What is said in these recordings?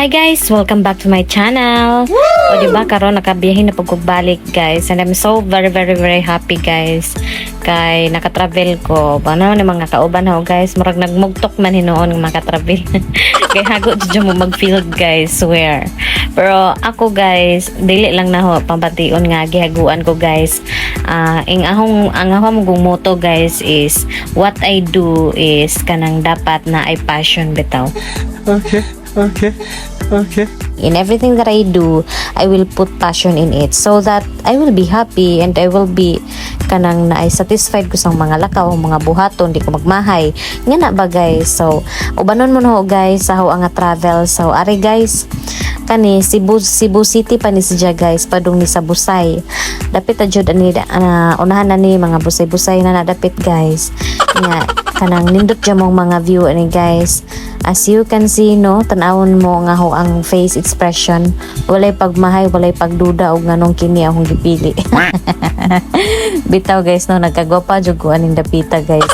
Hi guys! Welcome back to my channel! O diba karon nakabiyahe na pud balik, guys, and I'm so very, very, very happy, guys, kay nakatravel ko. Paano ni mga kauban ho, guys, murag nagmugtok man hinuon nga makatravel kay hago jud mo mag-field, guys, swear. Pero ako, guys, dili lang na ho pambation nga gihaguan ko, guys. Ah, ing ahong ang ahong mong motto, guys, is what I do is kanang dapat na ay passion bitaw. Okay. In everything that I do, I will put passion in it so that I will be happy and I will be kanang na ay satisfied ko sa mga lakaw, mga buhaton, di ko magmahay. Nga na ba, guys? So, ubanon mo na ho, guys, sa ho ang travel. So, ari guys, kani Cebu, Cebu City pa ni siya, guys, padung ni sa Busay. Dapit ta jud ani, unahan na ni mga busay-busay na nadapit, guys. Nga kanang nindot jud mong mga view ani, guys. As you can see, no, tan-awon mo nga ho ang face expression, walay pagmahay, walay pagduda og nganong kini akong gipili. Bitaw, guys, no, nagkagwapa jud ko aning dapita, guys.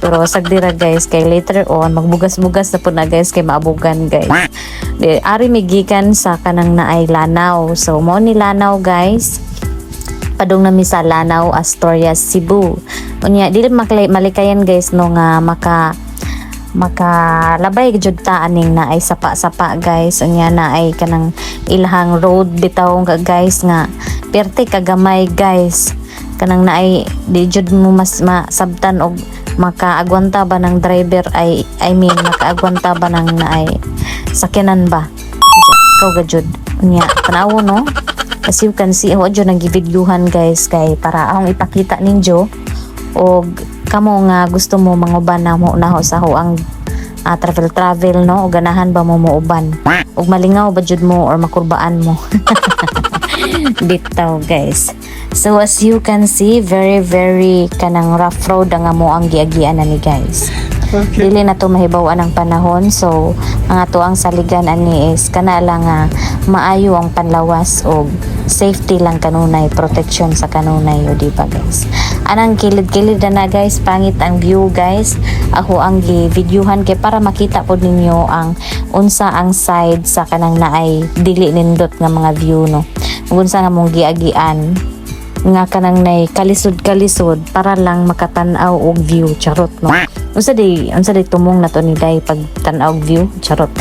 Pero sagdira, guys, kay later on magbugas-bugas na po na, guys, kay maabugan, guys. Di, ari mi gikan sa kanang naay Lanao. So mo ni Lanao, guys, padung nami sa Lanao, Asturias, Cebu. Unya dili malikayan, guys, no, nga maka makalabay jud ta aning na ay sapa-sapa, guys. Unya na ay kanang ilahang road bitaw nga, guys, nga perte kagamay, guys, kanang naay di jud mo mas masabtan og makaagwanta ba ng driver ay, I mean, makaagwanta ba ng naay sakyanan ba. Ikaw ga jud. Unya tanawo, no, as you can see, ako jud nag-videohan, guys, kay para akong ipakita ninyo og kamo nga gusto mo manguban na mo naho sa ho ang travel travel, no, o ganahan ba mo muuban ug malingaw ba jud mo or makurbaan mo bitaw, guys. So as you can see, very, very kanang rough road ang amo ang giagian na ni, guys. Dili na to mahibaw ang panahon, so ang ato ang saligan ani is kana lang nga maayo ang panlawas og safety lang kanunay, protection sa kanunay, o di ba, guys? Anang kilid-kilid na na, guys, pangit ang view, guys. Ako ang gi-videohan kay para makita pod ninyo ang unsa ang side sa kanang naay dili nindot nga mga view, no, ug unsa nga mong giagian nga kanang nay kalisod-kalisod para lang makatan-aw og view, charot, no? Unsa di tumong na to ni day pag tan-aw og view, charot.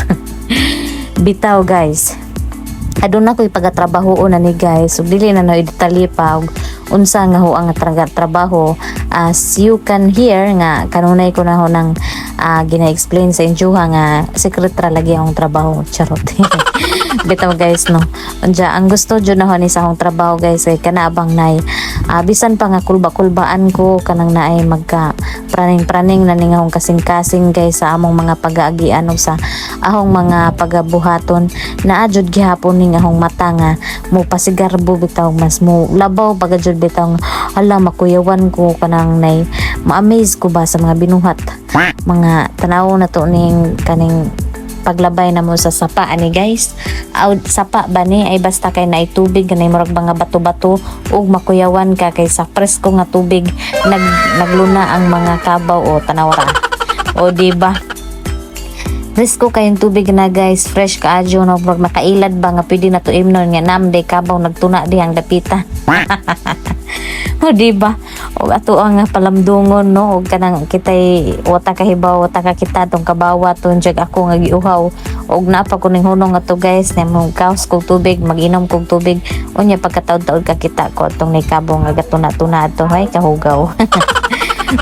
Bitaw, guys, aduna ko'y pagatrabaho na ni, guys, ug dili na na detalye pa og unsa nga ho ang trabaho. As you can hear nga kanunay ko na ho nang gina-explain sa inyo nga secret ra lagi akong trabaho, charot. Bitaw, guys, no. Unya ang gusto jud na ho ni sa akong trabaho, guys, ay kana abang nay bisan pa nga kulba-kulbaan ko, kanang naay magka praning-praning na ning akong kasing-kasing, guys, sa among mga pag-aagian ug sa ahong mga pagabuhaton, naa jud gihapon ning ahong mata nga mo pasigarbo bitaw, mas mo labaw pagajud bitaw nga, hala, makuyawan ko, kanang nay ma-amaze ko ba sa mga binuhat. Mga tanaw na to ning kaning paglabay na mo sa sapa ani, guys. Aw, sapa ba ni ay basta kay naay tubig kanay murag mga bato-bato ug makuyawan ka kay sa presko nga tubig nagluna ang mga kabaw. O tanaw ra, o di ba? Presko kayong tubig na, guys, fresh kaadyo, no, murag nakailad ba nga pwede na to imnon nga namday kabaw nagtuna dihang dapita. O di ba? O ato ang palamdungon, no, og kanang kitay wata kahibaw, wata ka kita tong kabawa ton jag ako nga giuhaw og naa pa ko ning hunong ato, guys, na mo kaos kog tubig, mag-inom kog tubig. Unya pagkataod-taod ka kita ko atong nikabong nga gatuna-tuna ato, hay kahugaw.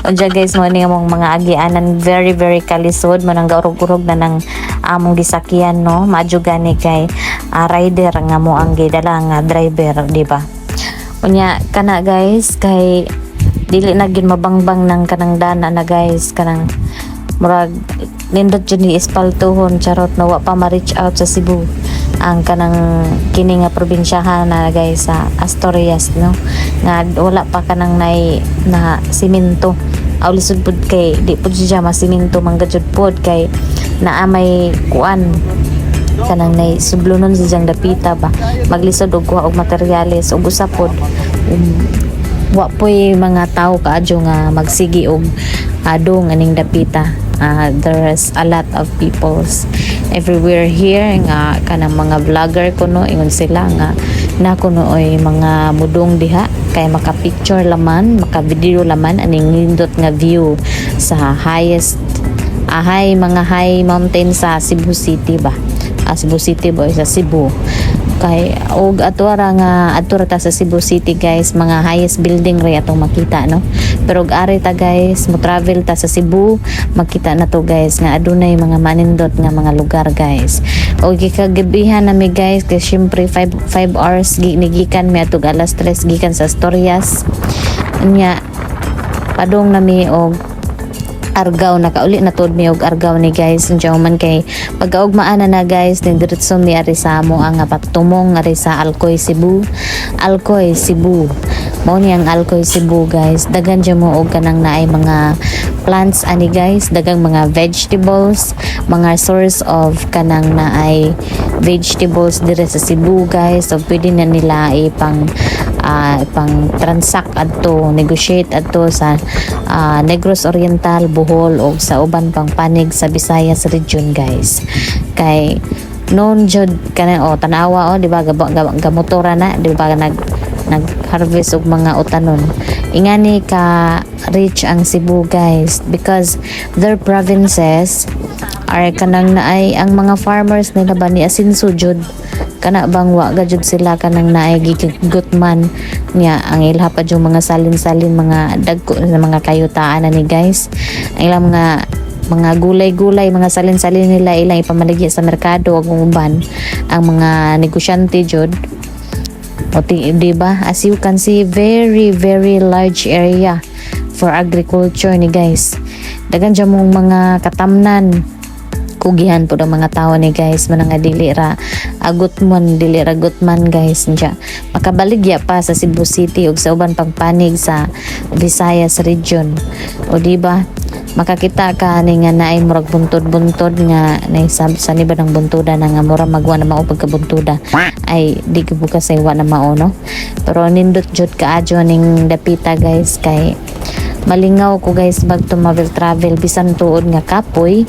Unya guys, mo ni among mga agianan, very, very kalisod mo nang gaurog-urog na ng among gisakyan, no. Madyo gani kay rider nga mo ang gidala nga driver, di ba? Unya kana, guys, kay dili na gyud mabangbang ng kanang dana na, guys, kanang murag nindot jud ni espaltuhon, charot, na wa pa ma-reach out sa Cebu ang kanang kini nga probinsyahan na, guys, sa Asturias, no, nga wala pa kanang nay na simento. Aw, lisod pud kay di pud siya masiminto man jud pod kay naa may kuan, kanang nay sublonon si diyang dapita ba, maglisod og kuha og materyales. Ug usa pod, wa po'y mga tao kaadyo nga magsigi og adong aning dapita. There's a lot of peoples. Everywhere here nga kanang mga vlogger kuno, ingon sila nga na kuno oy mga mudong diha kay maka-picture laman, maka-video laman aning nindot nga view sa highest high mga high mountain sa Cebu City ba. Cebu City ba, sa Cebu. Kay og ato ra nga adto ra ta sa Cebu City, guys, mga highest building ra atong makita, no? Pero og ari ta, guys, mo travel ta sa Cebu, makita na to, guys, nga adunay mga manindot nga mga lugar, guys. Og gikagabihan nami, guys, kay syempre 5 hours nigikan mi atog alas 3 gikan sa Asturias. Nya padong nami og Argao, nakauli na tuod mi og Argao ni, guys. Unsa man kay pagkaugmaan na na, guys, ni diretso mi ari sa amo ang patumong ari sa Alcoy, Cebu. Alcoy, Cebu, mao ni ang Alcoy, Cebu, guys. Daghan jud mo og kanang naay mga plants ani, guys, daghang mga vegetables, mga source of kanang naay vegetables dire sa Cebu, guys. So pwede na nila ipang transact adto, negotiate adto sa Negros Oriental, Bohol o sa uban pang panig sa Visayas region, guys, kay noon jud kana. O tanawa, o di ba, gamotora na, di ba, nag harvest og mga utanon. Ingani ka rich ang Cebu, guys, because their provinces are kanang naay ang mga farmers nila ba ni asinso jud, kana bang wa ga jud sila kanang naay gigutman niya. Ang ilha pa jud mga salin-salin, mga dagko na mga kayutaan na ni, guys. Ang ilang mga gulay-gulay, mga salin-salin nila, ilang ipamaligya sa merkado ug uban ang mga negosyante jud. O di ba? As you can see, very very large area for agriculture ni, guys. Daghan dyan mong mga katamnan. Kugihan po ng mga tao ni, guys, manang nga dili ra agot mon, dili ra gutman, guys. Nya makabaligya pa sa Cebu City ug sa uban pang panig sa Visayas region. O di ba, makakita ka ni nga naay murag buntod-buntod nga nay sa ni ba ng buntuda na nga mura magwa na mao pagkabuntuda ay di ko bukas ay wa na mao, no? Pero nindot jud kaadyo ning dapita, guys, kay malingaw ko, guys, bag tumavel travel bisan tuod nga kapoy,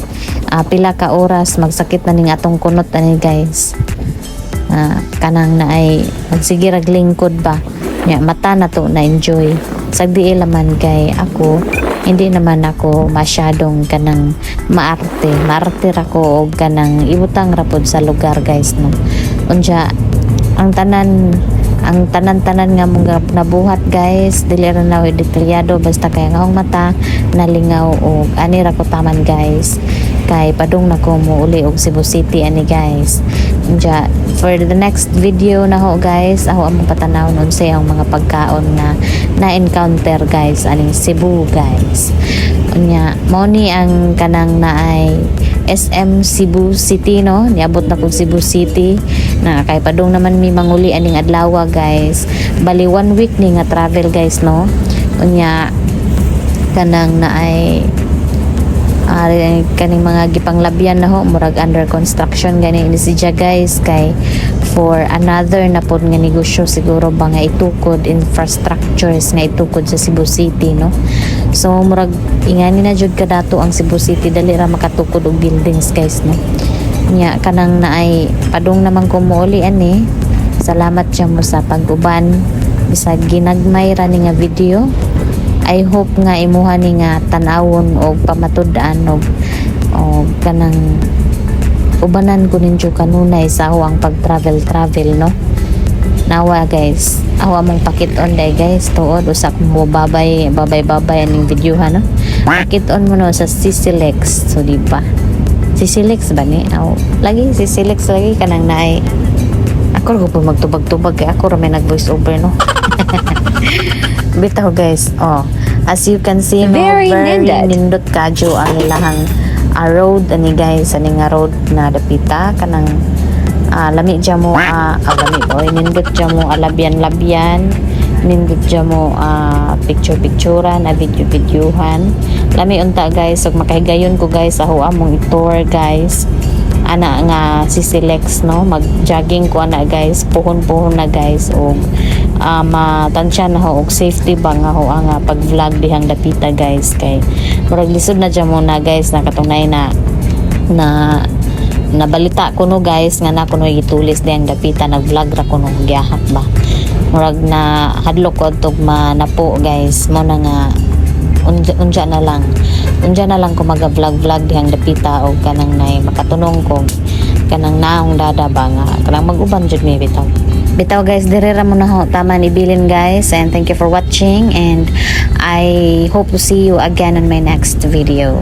pila ka oras magsakit na ning atong kunot ani, guys. Kanang na ay magsige rag lingkod ba nya, mata na to na enjoy sagdi laman, kay ako hindi naman ako masyadong kanang maarte maarte ra ko og kanang ibutang ra pod sa lugar, guys, no? Unya ang tanan-tanan nga mong nabuhat, guys, dili ra na detalyado, basta kay ang akong mata nalingaw og ani ra ko taman, guys, kay padung na ko mo uli og Cebu City ani, guys. Unya for the next video na ho, guys, ako among patanaw nun sa ang mga pagkaon nga na-encounter, guys, aning Cebu, guys. Unya mao ni ang kanang naay SM Cebu City, no? Niabot na kog Cebu City na kay padung naman mi manguli aning adlaw, guys. Bali one week ni nga travel, guys, no? Unya kanang naay ari kaning mga gipanglabyan na ho, murag under construction gani ni siya, guys, kay for another na pod nga negosyo siguro ba nga itukod, infrastructures nga itukod sa Cebu City, no? So murag ingani na jud kadato ang Cebu City, dali ra makatukod og buildings, guys, no? Nya kanang naay padung naman ko mouli ani. Salamat siya mo sa pag-uban bisag ginagmay ra ni nga video. I hope nga imuha ni nga tan-awon og pamatud-an og kanang ubanan ko ninyo kanunay sa ang pag-travel travel, no? Nawa, guys, awa mong pakit-on day, guys. Tuod usa mo babay babay babay aning video ha, no? Pakit-on mo, no, sa Sisilex. So di ba, Sisilex ba ni? Aw, lagi Sisilex lagi kanang naay ako ra ko po magtubag-tubag kay ako ra may nag voice over, no? Bitaw, guys. Oh, as you can see, no, Very very nindot. Nindot kadyo ang ilahang road ani, guys, ani nga road na dapita kanang lami dya mo, lami oy, nindot dya mo alabyan-labyan, nindot dya mo picture-picturean, video-videohan. Lami unta, guys, ug makahigayon ko, guys, sa among i-tour, guys, ana nga si Silex, no? Mag-jogging ko ana, guys, puhon-puhon na, guys, og matansya na ho og safety ba nga ho ang pag-vlog dihang dapita, guys, kay murag lisod na dyan muna, guys, na katunay na na Nabalita ko no, guys, nga na kuno gitulis diyang dapita, nag-vlog ra kuno giyahak ba. Murag na hadlok ko adtog manapo, guys, mo na nga unja, unja na lang. Unja na lang ko maga-vlog vlog dihang dapita og kanang nay makatunong ko kanang naong dada ba nga kanang mag-uban jud mi bitaw. Bitaw, guys, dire ra mo na ho taman ibilin, guys, and thank you for watching and I hope to see you again on my next video.